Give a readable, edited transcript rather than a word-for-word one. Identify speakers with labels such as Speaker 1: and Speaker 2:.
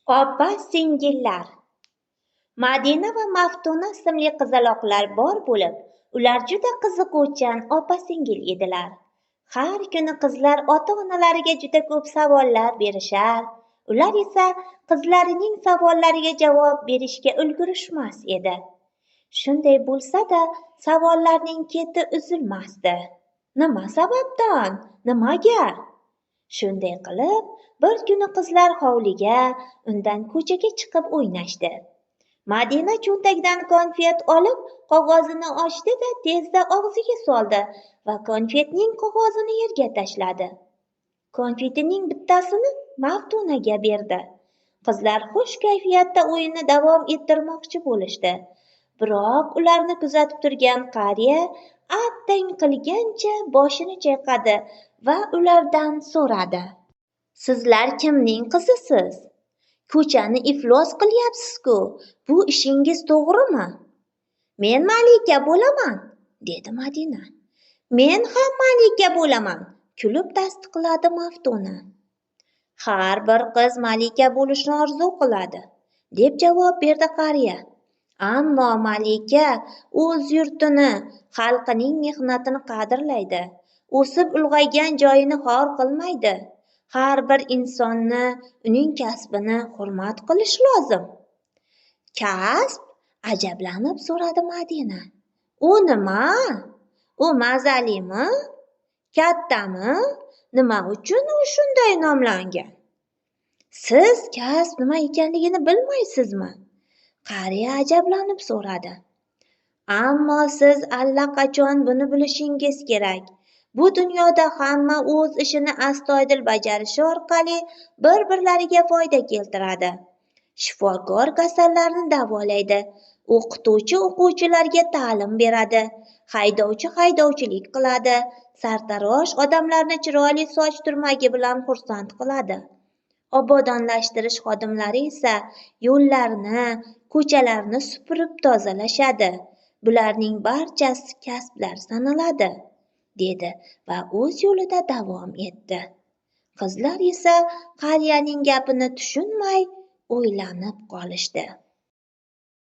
Speaker 1: Opa-singillar. Madina va Maftuna ismli qizaloqlar bor bo'lib, ular juda qiziquvchan opa-singil edilar. Har kuni qizlar ota-onalariga juda ko'p savollar berishar, ular esa qizlarining savollariga javob berishga ulgurishmas edi. Shunday bo'lsa-da, savollarning keti uzilmasdi. Nima sababdan? Nimaga? Shunday qilib, bir kuni qizlar hovliga, undan ko'chaga chiqib o'ynashdi. Madina cho'ntagidan konfet olib, qog'ozini ochdi-da, tezda og'ziga soldi va konfetning qog'ozini yerga tashladi. Konfetining bittasini Maftunaga berdi. Qizlar xush kayfiyatda o'yinni davom ettirmoqchi bo'lishdi. Biroq ularni kuzatib turgan qariya attang qilgancha boshini chayqadi va ulardan so'radi: "Sizlar kimning qizisiz? Ko'chani iflos qilyapsiz-ku, bu ishingiz to'g'rimi?" "Men malika bo'laman", dedi Madina. "Men ham malika bo'laman", kulib tasdiqladi Maftuna. "Har bir qiz malika bo'lishni orzu qiladi", deb javob berdi qariya. "Ammo malika o'z yurtini, xalqining mehnatini qadrlaydi, o'sib ulg'aygan joyini xor qilmaydi. Har bir insonni, uning kasbini hurmat qilish lozim." "Kasb?" ajablanib so'radi Madina. "U nima? U mazalimi? Kattami? Nima uchun u shunday nomlangan?" "Siz kasb nima ekanligini bilmaysizmi?" Qariya ajablanib so'radi. "Ammo siz allaqachon buni bilishingiz kerak. Bu dunyoda hamma o'z ishini astoydil bajarishi orqali bir-birlariga foyda keltiradi. Shifokor kasallarni davolaydi, o'qituvchi o'quvchilarga ta'lim beradi, haydovchi haydovchilik qiladi, sartarosh odamlarni chiroyli soch turmagi bilan xursand qiladi. Obodonlashtirish xodimlari esa yo'llarni, ko'chalarni supurib tozalashadi. Bularning barchasi kasblar sanaladi", dedi va o'z yo'lida davom etdi. Qizlar esa qariyaning gapini tushunmay o'ylanib qolishdi.